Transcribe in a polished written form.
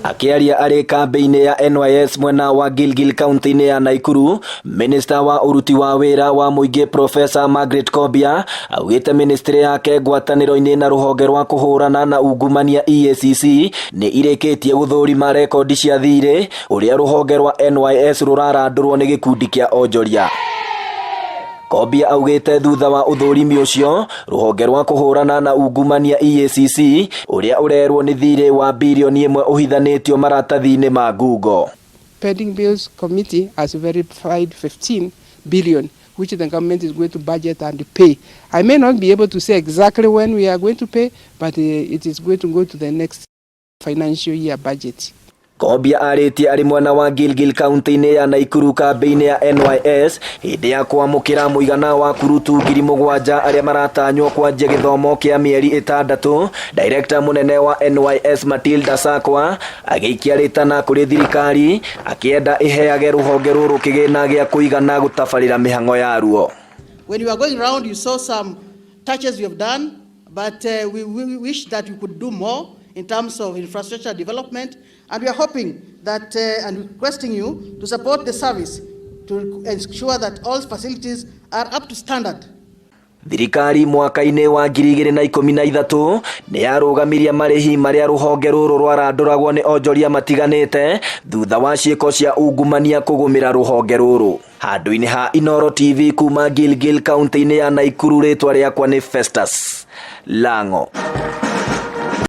Akĩaria arĩ kambĩ-inĩ ya NYS mwena wa Gilgil kaunti-inĩ ya Naikuru, minista wa ũruti wa wĩra wa mũingĩ Professor Margaret Kobia augĩte ministry yake ngwatanĩro-inĩ na rũhonge rwa kũhũrana na ungumania EACC nĩ irĩkĩtie gũthũrima rekondi cia thirĩ ũrĩa rũhonge rwa NYS rũrarandũrwo nĩ gĩkundi kĩa onjoria. Kobia augĩte thutha wa ũthũrimi ũcio rũhonge rwa kũhũrana na ungumania EACC ũrĩa ũrerwo nĩ thirĩ wa birioni ĩmwe ũhithanĩtio maratathi-inĩ ma ngungo. Pending Bills Committee has verified 15 billion, which the government is going to budget and pay. I may not be able to say exactly when we are going to pay, but it is going to go to the next financial year budget. Kobia arĩtie arĩ mwena wa Gilgil kaunti-inĩ ya Naikuru kambĩ-inĩ ya NYS hĩndĩ ya kwamũkĩra mũigana wa kurutu 7,000 arĩa maratanywo kwanjia gĩthomo kĩa mĩeri 6. Director mũnene wa NYS Matilda Sakwa agĩikia rĩtana kũrĩ thirikari akĩenda ĩheage rũhonge rũrũ kĩgĩna gĩa kũigana gũtabarĩra mĩhang'o yaruo. When you were going round, you saw some touches we have done, but we wish that we could do more in terms of infrastructure development. And we are hoping that and requesting you to support the service to ensure that all facilities are up to standard. Thirikari mwaka-inĩ wa 2013 nĩ yarũgamirie marĩhi marĩa rũhonge rũrũ rwarandũragwo nĩ onjoria matiganĩte thutha wa ciĩko cia ungumania kũgũmĩra rũhonge rũrũ. Handũ-inĩ ha Inoro TV kuma Gilgil kaunti-inĩ ya Naikuru, rĩtwa rĩakwa nĩ Festus Lango.